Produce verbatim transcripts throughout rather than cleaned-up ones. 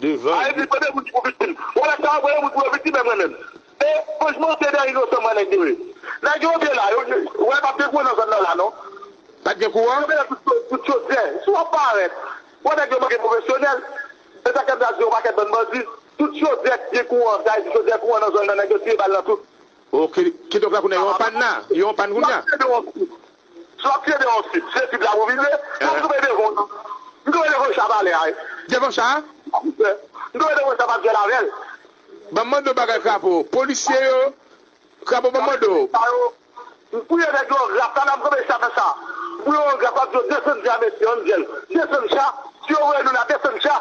Devan. Ayiti, pran de moun pou viktim. Wè, sa, pran de moun pou viktim, mwen menm. E, franchman, se de inosan mwen nèg yo ye. Nèg yo vye la, yo, yo, wè, p ap gen kouran nan zòn nan la, non. Pa t gen kouran? Yo vye tout, tout chodyè. Si w ap parèt, wè, nèg yo manke pwofesyonèl. E sa k fè m ta di yo pakèt bann bandi. Tout chodyè ki gen kouran, sa vle di chodyè kouran nan zòn nan, nèg yo tire bal nan tout. Ok, kidonk la kounye a, yo an pàn la, yo an pàn kounye a. Si w ap tire de yon sib, se sib la pou vize. Sa m kanpe devan w nan. M kanpe devan cha palè a, wi. Devan cha? M kanpe devan cha m ap jwe avè l. Ban m mande w bagay, Krapo. Polisye yo, Krapo, ban m mande w. Sa yo, m fouye nèg yo, rap la, m kanpe cha fè sa. M fouye yon rap la, m di yo desann cha, mesye, ann jèl. Desann cha, si yo voye nou la, desann cha.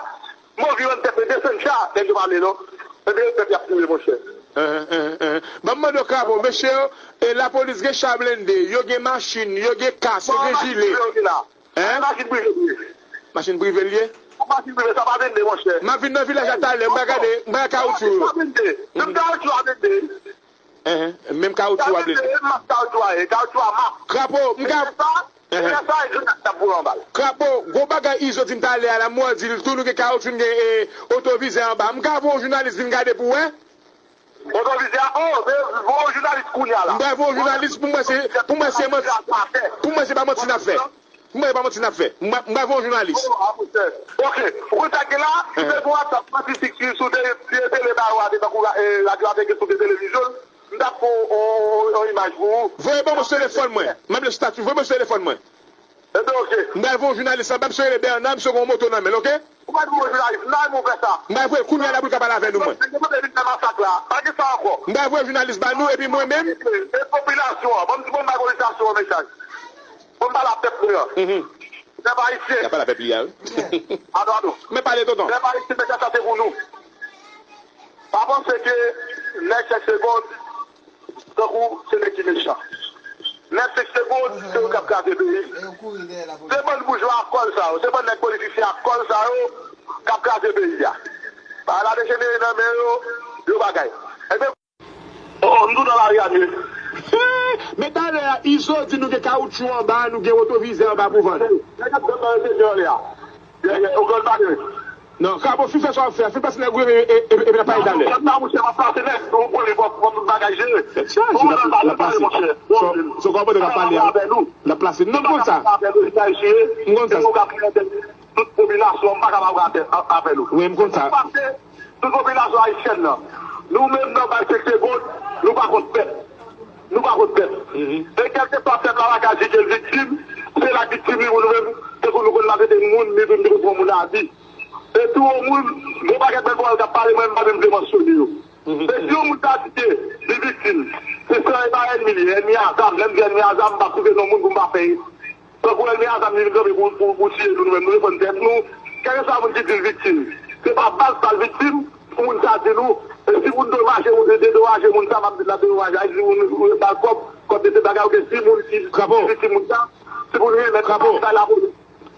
Move yon tèt, men desann cha, nèg yo pa vle non. Ebyen, pèp y ap touye, monchè. Hein, hein, hein. Ban m mande w, Krapo, mesye yo, e lapolis gen cha blende, yo gen machin, yo gen kas, yo gen jile. Hein? Machin prive li ye. Machin prive li ye? Machin prive, sa pa blende, monchè. M ap vin nan vilaj la talè, m pral gade, m pral kawotchou yo. Sa blende. Menm kawotchou a blende. Hein, menm kawotchou a blende. Sa blende, e mas kawotchou a ye, kawotchou a mas. Krapo, m ka... Sa, Hein. Sa e grenn ak tap boule anba l. Krapo, gwo bagay Izo di m talè a la, m wè di l tou nou gen kawotchou, n gen, e, otovizè anba. M ka voye yon jounalis vin gade pou wè? Otovizè a, oh, men voye yon jounalis kounye a la. M pral voye yon jounalis pou m wè se, pou m wè se manti. Pou m wè se pa manti n ap fè. Pou m wè se pa manti n ap fè. M pral, m pral voye yon jounalis. Oh, a, monchè. Ok, ou konn sa k gen la? Hein. Ou bezwen WhatsApp, statistik sou tele, tele ba yo a, tankou, e, radyo a te gen sou televizyon. M t ap fè yon, yon, yon, yon imaj pou ou. Voye ban mwen sou telefòn mwen. M ap li sou estati, voye ban mwen sou telefòn mwen. Ebyen, ok. M pral voye yon jounalis la, m ap sou rele Bèna, m sou yon moto nan men l, ok? Ou pa voye jounalis, nan, mwen fè sa. M pral voye l kounye a la pou l ka pale avè nou, mwen. Nèg yo mande vin fè masak la. Pa gen sa ankò. M pral voye jounalis ba nou, epi mwen menm. E popilasyon an, ban m di, ban m bay popilasyon an mesaj. Ban m pale a pèp mwen an. Mhm. Pèp ayisyen. Y ap pale a pèp li a, wi. Ado, ado. Men pale, tonton. Pèp ayisyen, mesaj sa se pou nou. Pa panse ke nèg sèt segonn, tankou se nèg ki mechan. Nèg sèt segonn, se yo k ap kraze peyi. Se bann boujwa ak kòl sa yo, se bann nèg politisyen ak kòl sa yo k ap kraze peyi a. Bagay la dejenere nan men yo, yo bagay. Ebyen, oh, m tou nan lari a, men. Men talè a, Izo di nou gen kawotchou anba, nou gen otovizè anba pou vann. Nèg ap vann nan yo se anlè a. Yo, yo, yo, yo, yo, yo, yo, yo, Non, Krapo, fin fè sa w ap fè a, fin pase nèg ou renmen yo, e, e, epi n ap pale talè. Nan mouche, m ap plase nèg, nou konnen fò, fò tout bagay jere. Tèt chaje, l ap, l ap plase. Sou kòmande k ap pale a, l ap plase. Non, m konn sa. M konn sa. Tout popilasyon, m pa ka pa pale avè nou. Wi, m konn sa. Tout popilasyon ayisyèn nan. Nou menm nan bay sèt segonn, nou pa kont pèp. Nou pa kont pèp. Mhm. E kèlkeswa pèp la pa ka di ke l viktim, se l ak viktim li pou nou menm, tankou nou konn maltrete moun, li vin li konn pran moun abi. E tou yon moun, gen yon pakèt bèl pawòl k ap pale, mwen m pa menm vle mansyone yo. Mhm. E si yon moun ta di ke li viktim, se san e pa ènmi li, ènmi a zam, lè m di ènmi a zam, m pa site non moun pou m pa fè Tankou ènmi a zam li vin kanpe pou, pou, pou tiye nou, nou menm nou defann tèt nou. Kèlkeswa moun ki di l viktim, se pa bal, bal viktim pou moun sa di nou. E si moun domaje ou de, dedomaje moun sa, m ap di l l ap dedomaje. A di moun ou bal kòb, kòb de se bagay ou gen si moun ki viktim moun sa, si moun renmèt sa lapolis.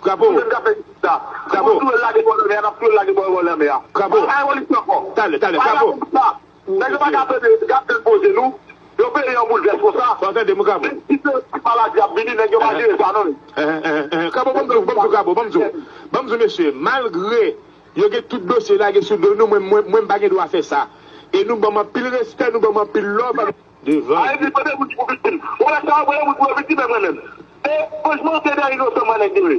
Krapo. Moun menm k ap fè sa. Si moun touye l lage bò lanmè a, n ap touye l lage bò, bò lanmè a. Krapo. Pa revolisyon ankò. Talè, talè, Krapo. Nèg yo pa ka tande, gade l poze nou. Yon peyi an boulvès konsa. Fò w tande m, Krapo. Menm si se ti maladi ap vini, nèg yo pa jere sa non. Krapo, ban m di w, ban m di w, Krapo, ban m di w. Ban m di w, mesye, malgre yo gen tout dosye lage sou do nou, mwen, mwen, mwen m pa gen dwa fè sa. E nou ban m anpil respè, nou ban m anpil love. Devan. Ayiti, pran de moun pou viktim. Ou wè sa, pran de moun pou viktim, mwen menm. E, franchman, se de inosan mwen nèg yo ye.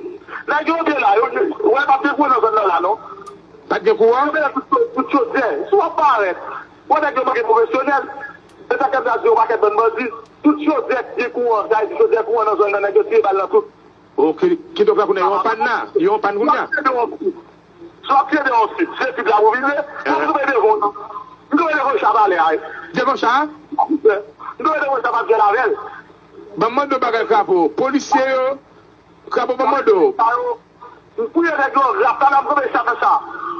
Nèg yo vye la, yo, wè, p ap gen kouran nan zòn nan la non. Pa t gen kouran? Yo mete tout, tout chodyè. Si w ap parèt, wè nèg yo manke pwofesyonèl. Se sa k fè m ta di yo pakèt bann bandi. Tout chodyè ki gen kouran, sa vle di chodyè kouran nan zòn nan, nèg yo tire bal nan tout. Ok, kidonk la kounye a, yo an pàn la, yo an pàn kounye a. Si w ap tire de yon sib, se sib la pou vize. M kanpe devan w nan. M kanpe devan cha palè a, wi. Devan cha? M kanpe devan cha m ap jwe avè l. Ban m mande w bagay, Krapo. Polisye yo, Krapo, ban m mande w. M fouye nèg yo, rap la, m kanpe sa fè sa.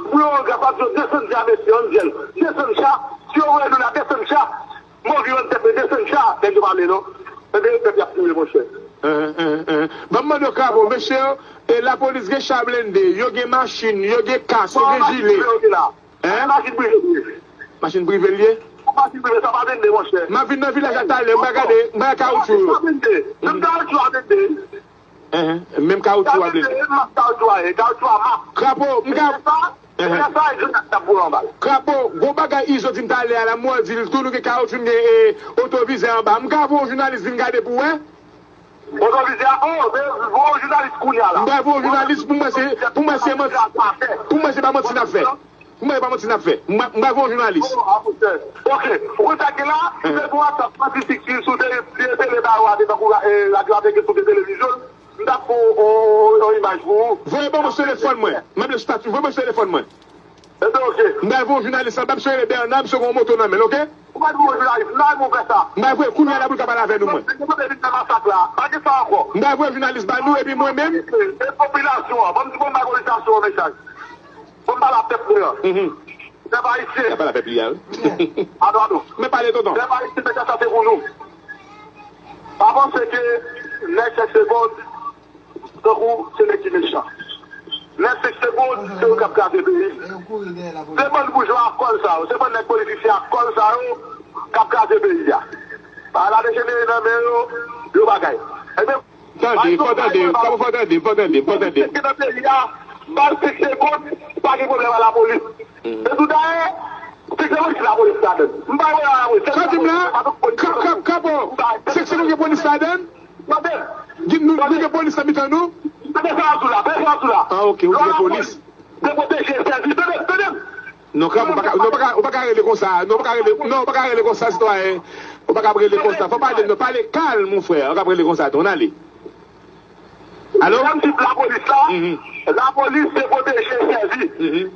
M fouye yon rap, m ap di yo desann cha, mesye, ann jèl. Desann cha, si yo voye nou la, desann cha. Move yon tèt, men desann cha, nèg yo pa vle non. Ebyen, pèp y ap touye, monchè. Hein, hein, hein. Ban m mande w, Krapo, mesye yo, e lapolis gen cha blende, yo gen machin, yo gen kas, yo gen jile. Hein? Machin prive li ye. Machin prive li ye? Machin prive, sa pa blende, monchè. M ap vin nan vilaj la talè, m pral gade, m pral kawotchou yo. Sa blende. Menm kawotchou a blende. Enhen. Menm kawotchou w ap lele. Sa se menm kawoutchou a ye, kawoutchou a map. Krapo, m ka... Enhen. Krapo, gon bagay Izo di m talè a la, m wè di l tou nou gen kawotchou, n gen, e, otovizè anba. M ka voye yon jounalis vin gade pou wè? Otovizè a, oh, men voye yon jounalis kounye a la. M pral voye yon jounalis pou m wè se, pou m wè se manti, pou m wè se pa manti n ap fè. Pou m wè se pa manti n ap fè. M pral, m pral voye yon jounalis. Oh, a, monchè. Ok, ou konn sa k gen la? Enhen. Se pou WhatsApp, statistik, si sou te, si te tele ba yo a, te tankou, e, radyo a te gen sou te televizyon. M t ap fè yon, yon, yon imaj pou ou. Voye ban mwen sou telefòn mwen. M ap lè sou estati, voye ban mwen sou telefòn mwen. Ebyen, ok. M pral voye yon jounalis la, m p ap sere Bèna, m sere yon moto nan men l, ok? Ou pa t voye jounalis, m pa renmen w fè sa. M pral voye kounye a la pou l ka pale avè nou, mwen. Nèg yo te vin fè masak la, pa gen sa ankò. M pral voye jounalis ba nou, epi mwen menm. E popilasyon an, ban m di, ban m bay popilasyon an mesaj. Ban m pale ak pèp mwen an. Mhm. Pèp ayisyen. Y ap pale ak pèp li a, wi. Ado, ado. Men pale, tonton. Pèp ayisyen, mesaj sa se pou nou. Pa panse ke nèg sèk segond tankou se nèg ki mechan. Nèg sèk segond, se yo k ap kraze peyi. Se bann boujwa ak kòl sa yo, se bann nèg politisyen ak kòl sa yo k ap kraze peyi a. Bagay la dejenere nan men yo, yo bagay. Ebyen, tande, fò tande, fò tande, fò tande, fò tande. Politisyen ki nan peyi a, bal sèk segond, pa gen pwoblèm ak lapolis. Mhm. E tou dayè, sèk segond ki lapolis ladann. M pa wè lapolis. Sa w di m la? Ka-, ka-, Kapo, sèk segond gen polis ladann? Tande. Di nou, nou gen polis nan mitan nou? Tande sa w ap di la, tande sa w ap di la. Ah, ok, ou gen polis. Depwoteje, sèvi, tande, tande. Non, Krapo, ou pa ka, non, ou pa ka, ou pa ka rele konsa. Non, ou pa ka rele, non, ou pa ka rele konsa, sitwayen. Ou pa ka rele konsa. Fò pale, non, pale kalm, mon frè. Ou pa ka rele konsa, tou, ann ale. Alo? Lè m di lapolis la, mhm, lapolis se pwoteje, sèvi. Mhm.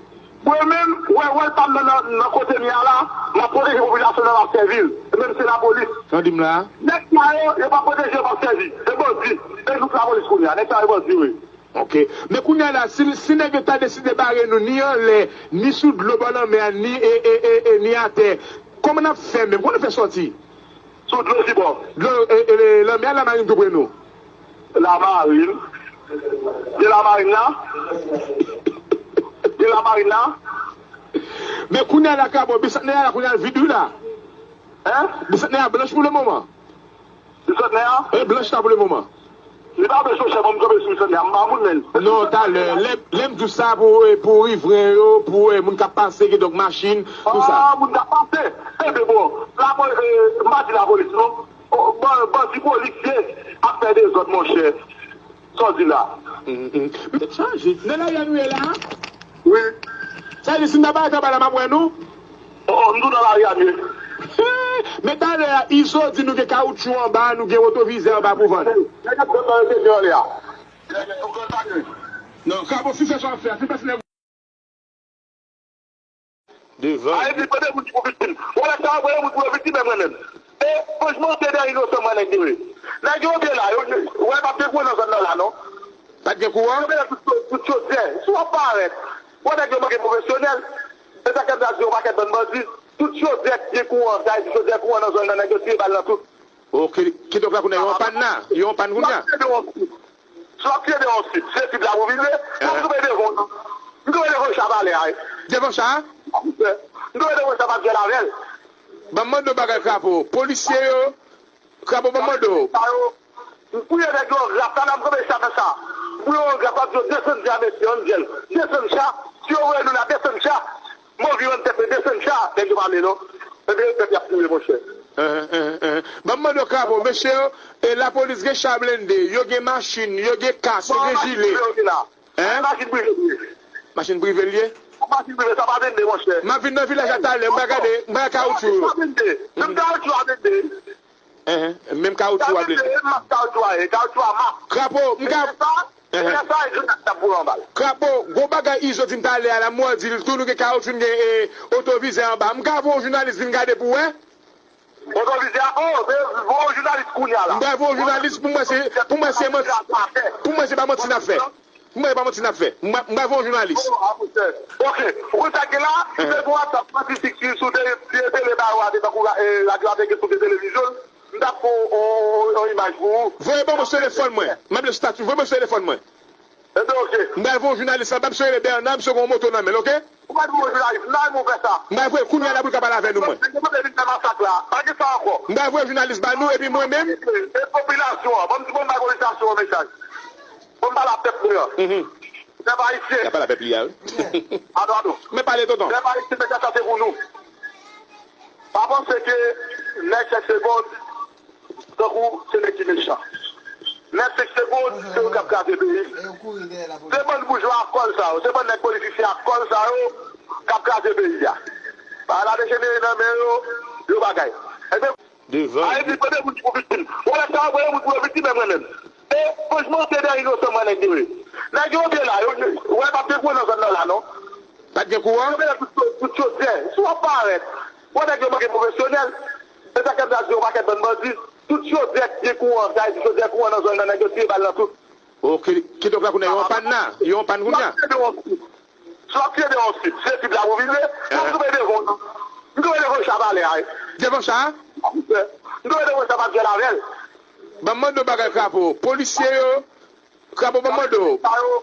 Mwen menm, wè, wè, pa m nan, nan, nan kote m ye a la, m ap pwoteje popilasyon nan, m ap sèvi l. E menm se lapolis. Sa w di m la? Nèg sa yo, yo pa pwoteje, yo p ap sèvi. E bandi. E nou k lapolis kounye a. Nèg sa yo bandi, wi. Ok. Men kounye a la, si, si nèg yo ta deside bare nou, ni anlè, ni sou dlo bò lanmè a, ni, e, e, e, e, ni atè, kòman n ap fè menm? Kòman n ap fè sòti? Sou dlo ki bò? Dlo, e, e, lanmè a, lamarin tou pre nou. Lamarin. Gen lamarin la? Gen lamarin la? Men kounye a la, Krapo, Bisantnè a la kounye a l vid wi la. Hein? Bisantnè a blanch pou le moman. Bisantnè a? E blanch la pou le moman. Li pa blanch, monchè, bon, m kanpe sou Bisantnè a, m pa moun menm. Non, talè, lè, lè m di w sa pou, e, pou rivren yo, pou, e, moun k ap pase, kidonk machin, tou sa. Ah, moun k ap pase. Ebyen, bon, la, bon, e, m pa di lapolis, non. Oh, ban-, bandi polisye ap fè dezòd, monchè. Sa w di la? Mm, mm. Tèt chaje. Nan lari a nou ye la? Wi. Sa vle di, si m ta parèt anba la, m ap wè nou? Oh, oh, m tou nan lari a, m ye. Men talè a, Izo di nou gen kawotchou anba, nou gen wotovizè anba pou vann. Nèg ap vann nan resepsyon anlè a. Non, Krapo, fin fè sa w ap fè a, fin pase nèg. Devan. A, epi, kote moun ki pou viktim? Ou wè sa, ou wè moun pou yo viktim, men mwen menm. E, franchman, se de inosan mwen nèg yo ye. Nèg yo te la, yo, ou wè, pa t gen kouran nan zòn nan la, non. Pa t gen kouran? Yo te la tout, tout chodyè. Si w ap parèt, ou wè nèg yo manke pwofesyonèl. E sa k fè m ta di yo pakèt bann bandi. Tout chodyè ki gen kouran, sa vle di chodyè kouran nan zòn nan, nèg yo tire bal nan tout. Ok, kidonk la kounye a, yo an pàn la? Yo an pàn kounye a? Si w ap tire devan yon sib, se sib la pou vize. Mwen, m kanpe devan w. M kanpe devan yon cha palè a, wi. Devan cha? M kanpe devan yon cha pa t jwe avè l. Ban m mande w bagay, Krapo. Polisye yo, Krapo, ban m mande w. M priye nèg yo an gras, talè m kanpe cha nan cha. M priye yo an gras, m ap di yo desann cha, mesye, ann jèl. Desann cha, si yo voye nou la, desann cha. Mwen viv an tèt mwen desann cha, nèg yo pa vle non. Ebyen, pèp y ap touye, monchè. Enhen, enhen, enhen. Ban m mande w, Krapo, mesye yo, e lapolis gen cha blende, yo gen machin, yo gen kas, yo gen jile. Machin prive yo gen la. Hein? Machin prive yo ye. Machin prive l ye? Machin prive, sa pa blende, monchè. M ap vin nan vilaj la talè, m pral gade, m pral kawotchou yo. Sa pa blende. Menm kawotchou a blende. Enhen, menm kawotchou a blende. Sa pa blende, menm kawotchou a ye, kawotchou a map. Krapo, m ka... Enhen. Lè sa, e grenad k ap voye anba l. Krapo, gon bagay Izo di m talè a la, m wè di l tou nou gen kawotchou, n gen, e, otovizè anba. M ka voye yon jounalis vin gade pou wè? Otovizè a, oh, men voye yon jounalis kounye a la. M pral voye yon jounalis pou m wè se, pou m wè se manti, pou m wè se pa manti n ap fè. Pou m wè se pa manti n ap fè. M pral, m pral voye yon jounalis. Oh, a, monchè. Ok, ou konn sa k gen la? Enhen. Se pou WhatsApp, statistik, si sou te, si te tele ba yo a, te tankou, e, radyo a te gen sou te televizyon. M t ap fè yon, yon, yon imaj pou ou. Voye ban mwen sou telefòn mwen. M ap lè estati, voye ban mwen sou telefòn mwen. Ebyen, ok. M pral voye yon jounalis la, m p ap sere Bèna, m sere yon moto nan men l, ok? Ou pa t voye jounalis, m ta renmen w fè sa. M pral voye kounye a la pou l ka pale avè nou, mwen. Nèg yo te vin fè masak la, pa gen sa ankò. M pral voye jounalis ba nou, epi mwen menm. E popilasyon an, ban m di, ban m bay popilasyon an mesaj. Bon, m pale a pèp mwen an. Mhm. Pèp ayisyen. Y a pale a pèp li a, wi. Ado, ado. Men pale, tonton. Pèp ayisyen, mesaj sa se pou nou. Pa panse ke nèg sèk segond, tankou se nèg ki mechan. Nèg sèk segond, se yo k ap kraze peyi. Se bann boujwa ak kòl sa yo, se bann nèg politisyen ak kòl sa yo k ap kraze peyi a. Bagay la dejenere nan men yo, yo bagay. Ebyen, devan. Ayiti, premye moun ki pou viktim. Ou wè sa, premye moun pou yo viktim, e mwen menm. E franchman, se de inosan mwen nèg yo ye. Nèg yo te la, yo, ou wè, pa t gen kouran nan zòn nan la, non. Pa t gen kouran? Yo te la tout, tout chodyè. Si w ap parèt, ou wè nèg yo manke pwofesyonèl. Se sa k fè m di yon pakèt bann bandi. Tout chodyè ki gen kouran, sa vle di chodyè kouran nan zòn nan, nèg yo tire bal nan tout. Ok, kidonk la kounye a, yo an pàn la, yo an pàn kounye a. Si w ap tire de yon sib, se sib la pou vize. M tonbe devan w, non. M tonbe devan w, sa pale a. Devan sa? M tonbe devan w, sa pa djèl avè l. Ban m mande yon bagay, Krapo. Polisye yo, Krapo, ban m mande w. Sa yo,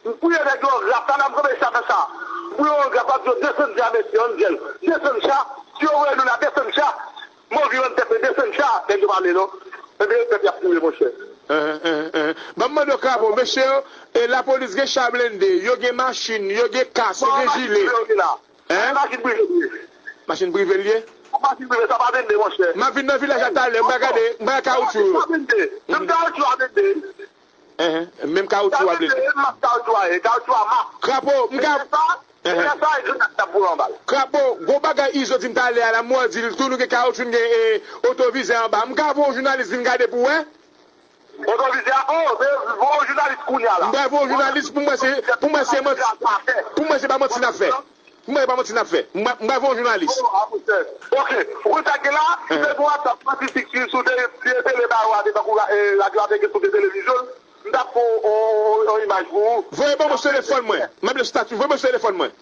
m fouye nèg yo an graf, sa la m kanpe sa fè sa. M fouye yo an graf, m ap di yo desann djèl, mesye, ann djèl. Desann cha, si yo voye nou la, desann cha. Move yo ann tèt, men desann cha, nèg yo pa vle non. Ebyen, pèp y ap touye, monchè. Enhen, enhen, enhen. Ban m mande w, Krapo, mesye yo, e lapolis gen cha blende, yo gen machin, yo gen kas, yo gen jile. Machin prive yo gen la. Hein? Machin prive li ye. Machin prive l ye. Machin prive, sa pa blende, monchè. M ap vin nan vilaj la talè, m pral gade, m pral kawotchou yo. Sa blende. Menm kawotchou a blende. Enhen, menm kawotchou a blende. Sa blende, menm mas kawotchou a ye, kawotchou a mas. Krapo, m ka... Sa, sa, e grenad k ap voye anba l. Krapo, gwo bagay Izo di m talè a la, m wè di l tou nou gen kawotchou, n gen, e, otwovizè anba. M ka voye yon jounalis vin gade pou wè? Otwovizè a, oh, men voye yon jounalis kounye a la. M pral voye yon jounalis pou m wè se, pou m wè se manti. Pou m wè se pa manti n ap fè. Pou m wè se pa manti n ap fè. M pral, m pral voye yon jounalis. Oh, a, monchè. Ok, ou konn sa k gen la? Enhen. Se pou w ap fè statistik sou, sou tele, tele ba yo a, tankou, e, radyo a te gen sou televizyon. M t ap fè yon, yon, yon imaj pou ou. Voye ban mwen sou telefòn mwen. M ap lè stati. Voye mwen sou telefòn mwen.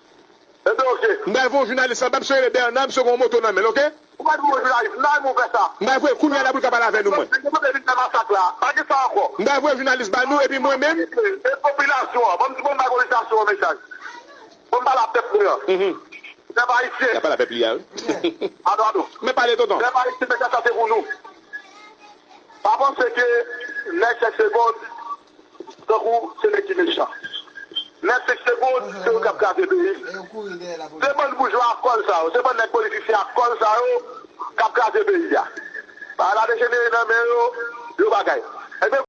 Ebyen, ok. M pral voye yon jounalis anba, misye rele Bernard, misye gen yon moto nan men l, ok? Ou pa di yon jounalis, m ta renmen w fè sa. M pral voye kounye a la pou l ka pale avè nou, mwen. Nèg yo te vin fè masak la. Pa gen sa ankò. M pral voye jounalis ba nou, epi mwen menm. E popilasyon an, ban m di, ban m bay popilasyon an mesaj. Ban m pale a pèp mwen an. Mhm. Pèp ayisyen. Y a pale a pèp li a, wi. Ado, ado. Men pale, tonton. Pèp ayisyen, mesaj sa se pou nou. Pa panse ke nèg sèk segond, tankou se nèg ki mechan. Nèg sèk segond, se yo k ap kraze peyi. Se bann boujwa ak kòl sa yo, se bann nèg politisyen ak kòl sa yo k ap kraze peyi a. Bagay la dejenere nan men yo, yo bagay. Ebyen,